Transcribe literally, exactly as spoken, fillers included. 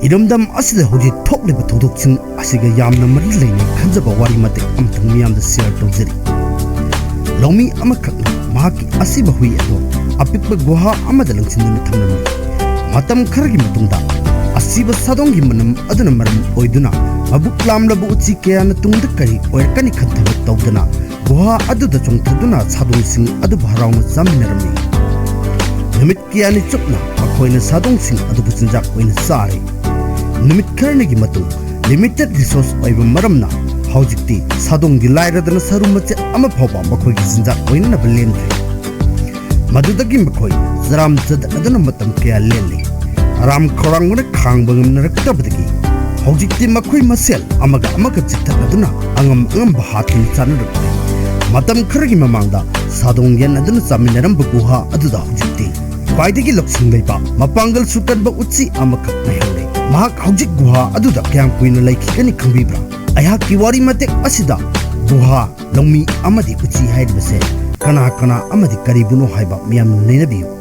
ꯏꯔꯝꯗꯝ ꯑꯁꯤꯗ ꯍꯧꯖꯤꯛ ꯊꯣꯛꯂꯤꯕ ꯊꯧꯗꯣꯛꯁꯤꯡ ꯑꯁꯤꯒ ꯌꯥꯝꯅ ꯃꯔꯤ ꯂꯩꯅꯩ ꯈꯟꯖꯕ ꯋꯥꯔꯤ ꯃꯇꯦꯛ ꯑꯃꯇꯪ ꯃꯤꯌꯥꯝꯗ share ꯇꯧꯖꯔꯤ꯫ ꯂꯧꯃꯤ ꯑꯃꯈꯛꯅ ꯃꯍꯥꯛꯀꯤ ꯑꯁꯤꯕ ꯍꯨꯏ ꯑꯗꯨ ꯑꯄꯤꯛꯄ ꯒꯨꯍꯥ ꯑꯃꯗ ꯂꯪꯁꯤꯟꯗꯨꯅ ꯊꯝꯂꯝꯃꯤ꯫ ꯃꯇꯝ ꯈꯔꯒꯤ ꯃꯇꯨꯡꯗ ꯑꯁꯤꯕ ꯁꯥꯗꯣꯡꯒꯤ ꯃꯅꯝ ꯑꯗꯨꯅ ꯃꯔꯝ ꯑꯣꯏꯗꯨꯅ ꯃꯕꯨꯛ ꯂꯥꯝꯂꯕ ꯎꯆꯤ ꯀꯌꯥꯅ ꯇꯨꯡꯗ ꯀꯔꯤ ꯑꯣꯏꯔꯛꯀꯅꯤ ꯈꯟꯊꯕ ꯇꯧꯗꯅ ꯒꯨꯍꯥ ꯑꯗꯨꯗ ꯆꯣꯡꯊꯗꯨꯅ ꯁꯥꯗꯣꯡꯁꯤꯡ ꯑꯗꯨꯕꯨ ꯍꯔꯥꯎꯅ ꯆꯥꯃꯤꯟꯅꯔꯝꯃꯤ꯫ ꯅꯨꯃꯤꯠ ꯀꯌꯥꯅꯤ ꯆꯨꯞꯅ ꯃꯈꯣꯏꯅ ꯁꯥꯗꯣꯡꯁꯤꯡ ꯑꯗꯨꯕꯨ ꯆꯤꯟꯖꯥꯛ ꯑꯣꯏꯅ ꯆꯥꯔꯦ꯫ ꯅꯨꯃꯤꯠ ꯈꯔꯅꯤꯒꯤ ꯃꯇꯨꯡ, limited resource ꯑꯣꯏꯕ ꯃꯔꯝꯅ ꯍꯧꯖꯤꯛꯇꯤ ꯁꯥꯗꯣꯡꯗꯤ ꯂꯥꯏꯔꯗꯅ ꯁꯔꯨ ꯃꯆꯦꯠ ꯑꯃ ꯐꯥꯎꯕ ꯃꯈꯣꯏꯒꯤ ꯆꯤꯟꯖꯥꯛ ꯑꯣꯏꯅꯅꯕ ꯂꯦꯝꯗ꯭ꯔꯦ꯫ ꯃꯗꯨꯗꯒꯤ ꯃꯈꯣꯏ ꯆꯔꯥꯝ ꯆꯗꯠꯅꯗꯨꯅ ꯃꯇꯝ ꯀꯌꯥ ꯂꯦꯜꯂꯤ꯫ ꯑꯔꯥꯝ ꯈꯧꯔꯥꯡꯕꯅ ꯈꯥꯡꯕ ꯉꯝꯅꯔꯛꯇꯕꯗꯒꯤ ꯍꯧꯖꯤꯛꯇꯤ ꯃꯈꯣꯏ ꯃꯁꯦꯜ ꯑꯃꯒ ꯑꯃꯒ ꯆꯤꯊꯅꯗꯨꯅ ꯑꯉꯝ ꯑꯉꯝꯕ ꯍꯥꯠꯇꯨꯅ ꯆꯥꯅꯔꯛꯂꯦ꯫ ꯃꯇꯝ ꯈꯔꯒꯤ ꯃꯃꯥꯡꯗ ꯁꯥꯗꯣꯡ ꯌꯦꯟ ꯑꯗꯨꯅ ꯆꯥꯃꯤꯟꯅꯔꯝꯕ ꯒꯨꯍꯥ ꯑꯗꯨꯗ ꯍꯧꯖꯤꯛꯇꯤ ꯈ꯭ꯋꯥꯏꯗꯒꯤ ꯂꯧꯁꯤꯡ ꯂꯩꯕ, ꯃꯄꯥꯡꯒꯜꯁꯨ ꯀꯟꯕ ꯎꯆꯤ ꯑꯃꯈꯛ ꯂꯩꯍꯧꯔꯦ꯫ ꯃꯍꯥꯛ ꯍꯧꯖꯤꯛ ꯒꯨꯍꯥ ꯑꯗꯨꯗ ꯀꯌꯥꯝ ꯀꯨꯏꯅ ꯂꯩꯈꯤꯒꯅꯤ ꯈꯪꯕꯤꯕ꯭ꯔꯥ? ꯑꯩꯍꯥꯛꯀꯤ ꯋꯥꯔꯤ ꯃꯇꯦꯛ ꯑꯁꯤꯗ ꯒꯨꯍꯥ, ꯂꯧꯃꯤ ꯑꯃꯗꯤ ꯎꯆꯤ ꯍꯥꯏꯔꯤꯕꯁꯦ ꯀꯅꯥ ꯀꯅꯥ ꯑꯃꯗꯤ ꯀꯔꯤꯕꯨꯅꯣ ꯍꯥꯏꯕ ꯃꯤꯌꯥꯝꯅ ꯅꯩꯅꯕꯤꯌꯨ꯫